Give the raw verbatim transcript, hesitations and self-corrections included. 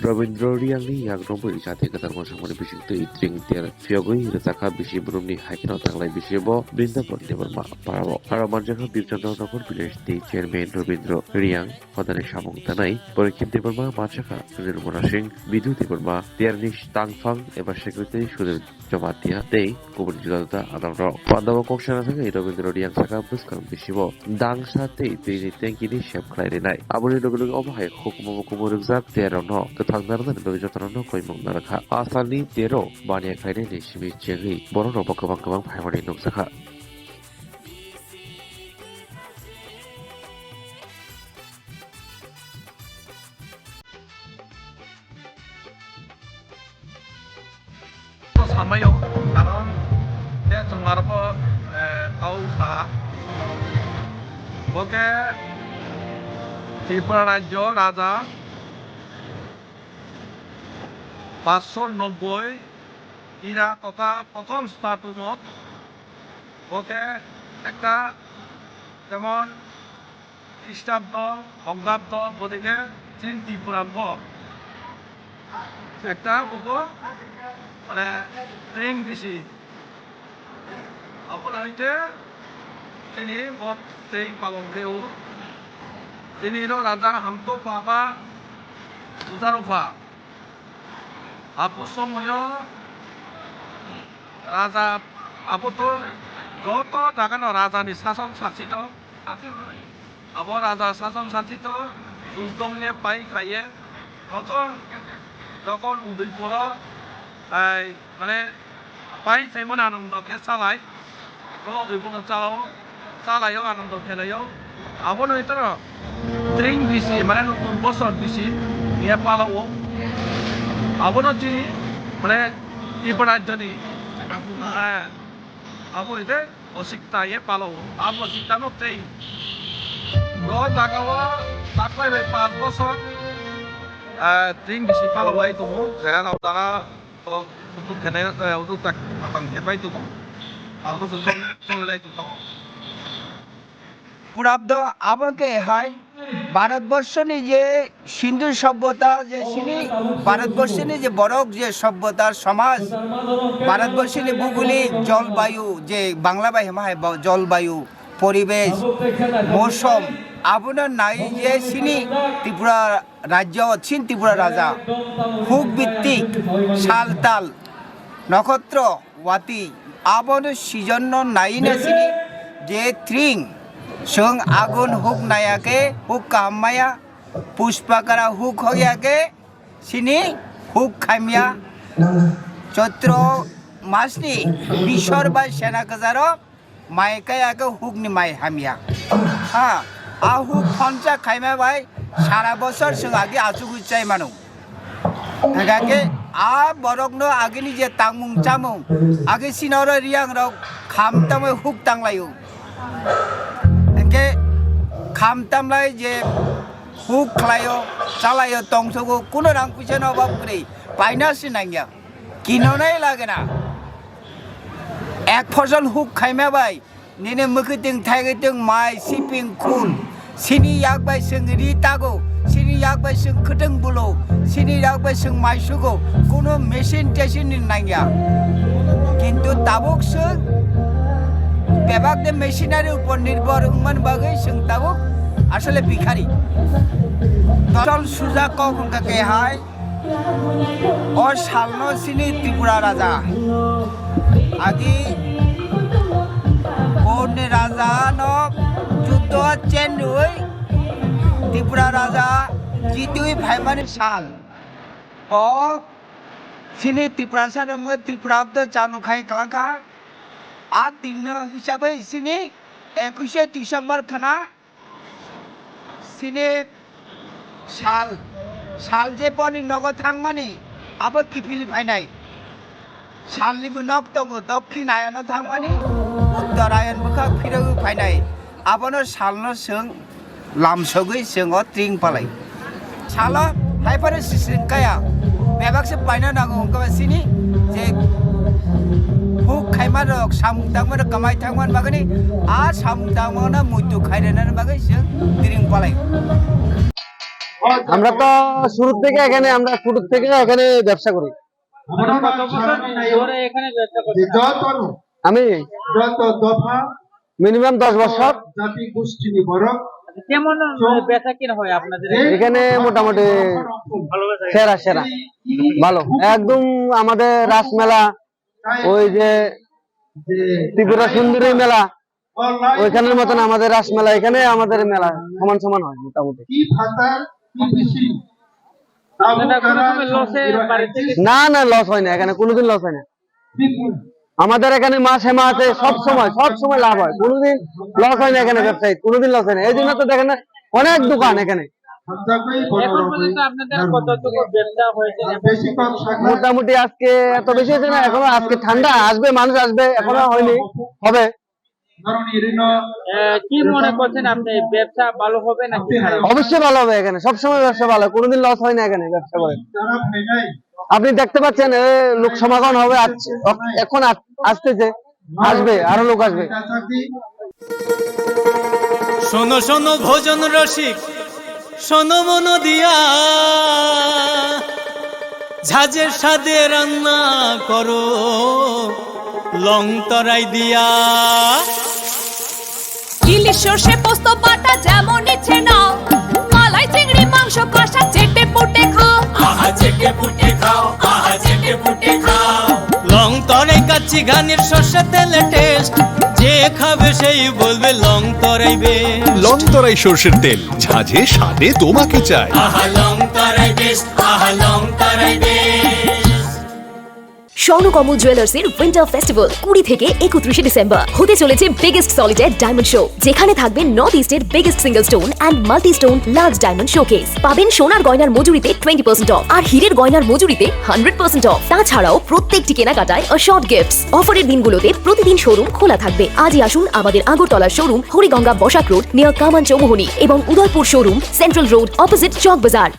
Robindra Riyangni yak romwi jati kwtal mwsamani bisingtwi tring ter phiyogwi rwchapkha bisi brumni, hai kheno tanglai bisi bo Brindaban Debbarma parao. Aro manjakha Birchandra Nagar village ni chairman Robindra Riyang, hodani samung tanai Porikin Debbarma, manjakha Sunil Mona Singh, Bidhu Debbarma, terni tangphang eba secretary Sudhir Jamatia tei kubun juda juda adamrok. Pandao kok sana thangwi Robindra Riyang saka bwskang bisibo dangsa tei twini tanki ni sep khlai rinai. Aboni loge loge omo hai hukumu mukumu rwkjak ter rokno kwthang narwknani bagwi jotono koimung narwkha. Asalni tero baniya khlainani simi chengwi borok rokbo kwbang kwbang phaimani nukjakha. Samayo, karon te chwng arokbo, eh, kau sa. Bo khe Tripura rajyo raja paanshoi nobboi ira totha prothom statumo. Bo khe ekta jemon Khristabo, Bongabdo, bodike chini Tripura bo ekta bubo, mane, tring bisi. Abono hwnkhe chini bo tei palong khe o. Chini ro raja hamto pha ba bujaro pha. Abo somoyo raja, abo to joto jagano rajani sason sasito. Abo raja sason sasito, Dusdongni pai khaiye, joto jokon Udaipuro, ai, mane, pai saimon Anando khe salai, bo Udaipuro chalao, chalaio Anando khelaio. Abono itoro tring bisi, mane, nutun bosor bisi, niya palao. Abono chini, mane, Tripura rajyoni, eh, abo ite Osikta ye palo, abo sikta no tei. Ro jaga o taklai bai panch bosor, ah, tring bisi palo bai tongo. Jaga no dana, o, utuk khenai, eh, utuk tak, patang khe bai tongo. Abo se sol, sol lai tongo. Purabdo abo khe hai Bharatborshoni je Sindhu sobbhota, je sini Bharatborshoni je borok je sobbhota somaj, Bharatborshoni buguli jolbayu je Bangla bai hema hai bo jolbayu, poribesh, mosom, abono nai je sini Tripura rajyo, sini Tripura raja, huk bittik, sal tal, nokhotro, wati, abono season no naina sini je tring, chwng agun huk naya khe huk kaham maya, puspakara huk hoya khe sini huk khamya, Choitro masni bisor bai sena kwcharo mai kaya khe hukni mai hamya. Ha, a huk khonsa khaima bai sara bosor chwng agi achugwi chai mano. Hingkha khe a borokno agini je tangmung chamung, agi sinoro riyangrok kham tangwi huk tanglaio. Hingkhe kham tamlai je huk khlaio, chalaio, tongsogo, kuno rang puisa no obab kwrwi, paina se nangya, kinonai lagena. Ek phosol huk khaima bai, nini mwkhwtwng, thaigwtwng, mai, siping, khul, sini yak bai chwng ri tago, sini yak bai chwng khwtwng bulo, sini yak bai chwng mai sugo, kuno machine tesine ni nangya. Kintu tabuk chwng bebak de machinery upor nirbhor wngmani bagwi chwng tabuk asole bikhari. Total suja kok wngkha khe hai. O salno sini Tripura raja. Agi Borni raja no juddo chen rwi Tripura raja jitwi phaimani sal. O sini Tripura sano mo Tripura abdo chanu khai kalangkha. A tinno hisabe sini ekush December khana. Sini sal, sal je boni nogo thangmani, abo kiphilwi phainai. Salni bo nok tongo, Dokhin Ayano thangmani, Uttor Ayan bwkhak phirogwi phainai. Abono salno chwng lamsogwi chwng o tring palai. Salo hai phano sisring kaya. Bebak se paina nango wngkha ba sini je huk khaima rok, samung tangma rok, kamai thangma bagani, a samung tangma no muitu khairena bagwi chwng tring palai. আমরা তো শুরু থেকে এখানে, আমরা শুরু থেকে এখানে ব্যবসা করি। কত বছর ধরে এখানে ব্যবসা করছেন? আমি মিনিমাম দশ বছর। আচ্ছা, কেমন বেচা কিনা হয় আপনাদের এখানে? এখানে মোটামুটি সেরা সেরা, ভালো। একদম আমাদের রাসমেলা, ওই যে ত্রিপুরা সুন্দরী মেলা, ওইখানের মতন আমাদের রাসমেলা, এখানে আমাদের মেলা সমান সমান হয় মোটামুটি। আপনারা কোনো সময় লসে বাড়িতে গেছেন? না, না, লস হয় না, এখানে কোনোদিন লস হয় না। আমাদের এখানে মাসে মাসে সব সময়, সব সময় লাভ হয়, কোনোদিন লস হয় না এখানে ব্যবসায়ী, কোনোদিন লস হয় না। এই জন্য তো দেখেন না, অনেক দোকান এখানে। এখন পর্যন্ত আপনাদের কতটুকু ব্যবসা হয়েছে? মোটামুটি আজকে এত বেশি হয়েছে না, এখনো আজকে ঠান্ডা, আসবে, মানুষ আসবে, এখনো হয়নি, হবে। আহ, কি মনে করছেন আপনি, ব্যবসা ভালো হবে নাকি খারাপ? অবশ্যই ভালো হবে এখানে, সবসময় ব্যবসা ভালো, কোনোদিন লস হয় না এখানে ব্যবসা করে। আপনি দেখতে পাচ্ছেন, এ, লোক সমাগম হবে, আজ-, এখন আস-, আসতেছে, আসবে, আরো লোক আসবে। শোনো শোনো ভোজন রসিক, শোনো মন দিয়া, ঝাঁঝের স্বাদে রান্না করো লং তরাই দিয়া। ইলিশ সর্ষে পোস্ত বাটা যেমন ইচ্ছে নাও, মালাই চিংড়ি মাংস কষা চেটে পুটে খাও। আহা চেটে পুটে খাও, আহা চেটে পুটে খাও। লং তরাই কাচ্চি ঘানির সর্ষে তেলে টেস্ট, যে খাবে সেই বলবে লং তরাই বেস্ট। লং তরাই সর্ষের তেল, ঝাঁঝে স্বাদে তোমাকে চাই। আহা লং তরাই বেস্ট, আহা লং তরাই বেস্ট। স্বর্ণকমল জুয়েলার্সের উইন্টার ফেস্টিভ্যাল কুড়ি থেকে একত্রিশে ডিসেম্বর। হতে চলেছে বিগেস্ট সলিটারি ডায়মন্ড শো, যেখানে থাকবে নর্থ ইস্টের biggest single stone and multi stone large diamond showcase. পাবেন সোনার গয়নার মজুরিতে টোয়েন্টি পার্সেন্ট অফ আর হীরের গয়নার মজুরিতে হান্ড্রেড পার্সেন্ট অফ। তাছাড়াও প্রত্যেকটি কেনাকাটায় অ্যাসর্ড গিফটস। অফারের দিনগুলোতে প্রতিদিন শোরুম খোলা থাকবে। আজই আসুন আমাদের Agartala showroom, Hariganga Basak road, near Kaman Chowmuhani, এবং Udaipur showroom, central road, opposite Chowk বাজার।